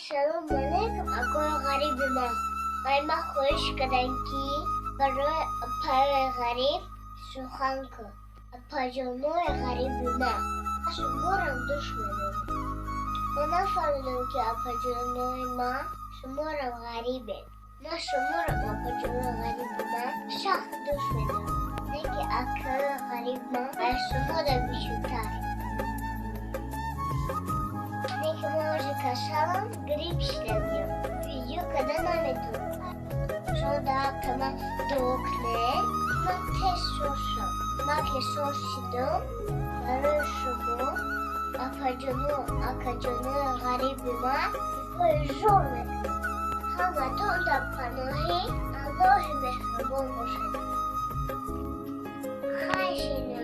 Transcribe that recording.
Ассалому алайкум, акои ғариби ман. Ай ман хоҳиш кардам, ки барои апаи ғариб сухан кун. Апаҷонои ғариби ман. Шуморам дӯст медорам. Ман нафаҳмидам, ки апаҷонои ман шуморам ғарибед. Ман шуморам, апаҷонои ғариби ман, сахт дӯст медорам. Не ки акаи ғариб ман аз шумода бисёртар. Не ки ман ҳозир касалам, грипп шидагиям. Видео карда наметавонам. Шумо дар ҳаққи ман дуо кунед. Ман тез соз шавам. Ман ки соз шудам, барои шумо, апаҷону акаҷонои ғариби ман, пои зор мекунам. Ҳаматон дар паноҳи Аллоҳи меҳрубон бошед. Хайр.